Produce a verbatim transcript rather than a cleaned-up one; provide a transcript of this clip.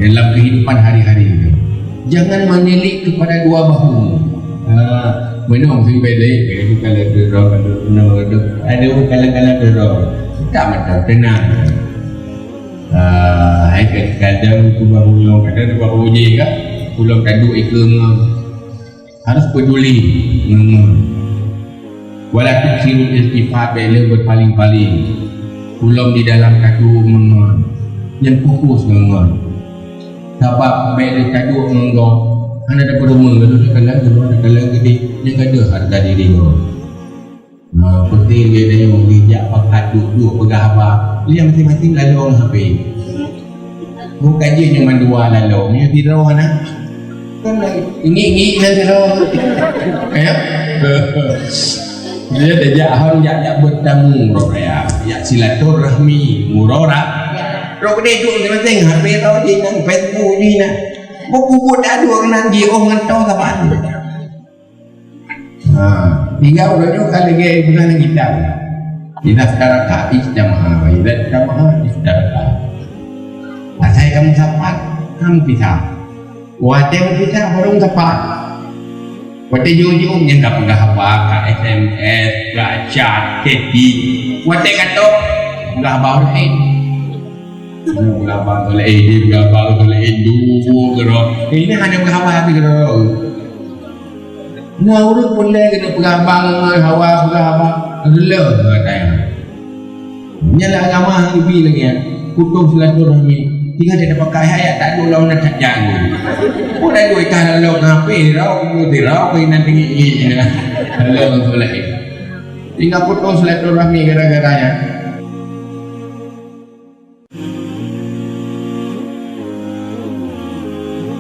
dalam kehidupan hari-hari itu. Jangan menilik kepada dua bahu. Ha, meunyoe si belek, itu kalau duduk, duduk, duduk, ada kalau-kalau duduk. Tak macam tenang. Ah, hai kadang tu baru nyoe, kadang tu baru je kan. Ulôn kaduk ikeu ngon. Harus peduli ngon. Wala tuksirul iltifat, bèk lé berpaling-paling. Ulôn di dalam kaduk ngon. Jangan fokus ngon. Sabab bèk lé kaduk ngon. Hana ada perumahan, ada kala, ada kala gede, jangan ada harga diri ngon. Nah, penting dia tengok dia jak pakat duduk peugah haba. Dia masing-masing lalu orang H P. Bukan je cuma dua lalu. Dia tidur mana? Kan lagi ngik-ngik dan tidur. Ya? Dia dah jak hon jak jak bertamu roh raya. Jak silaturahmi murora. Roh gede duduk masing-masing H P tau je nang Facebook je nang. Buku buat aduh nang ji oh ngan tau saban. Ha, tinggai uroe nyoe ka lagèe bukan kitab. Idza iftaraka ijtama'a, wa idza ijtama'a iftaraka. Asai kamu sapat, kamu pisah. Watèe mu pisah, baru mu sapat. Watèe jôk-jôk, nyan ka peugah haba, ka S M S, ka chat, chatting. Watèe ka tôp, peugah haba laén. Peugah haba laén, dia peugah haba laén, dua keudroe. Ini hana peugah haba keudroe. Na ureueng peureulèe keuneuk peugah haba ngon hawa, peugah haba reuleu ngon gata nyan. Nyan lah agama nyang geubi lagèe nyan. Putus silaturahmi. Tinggai that pakai ayat tak dua lawan that jago. Pun dah dua ikan lalu ngapi rau, dua tirau, kau inan tinggi-tinggi. Lalu ngon solat. Tinggai putus silaturahmi gara-gara nyan.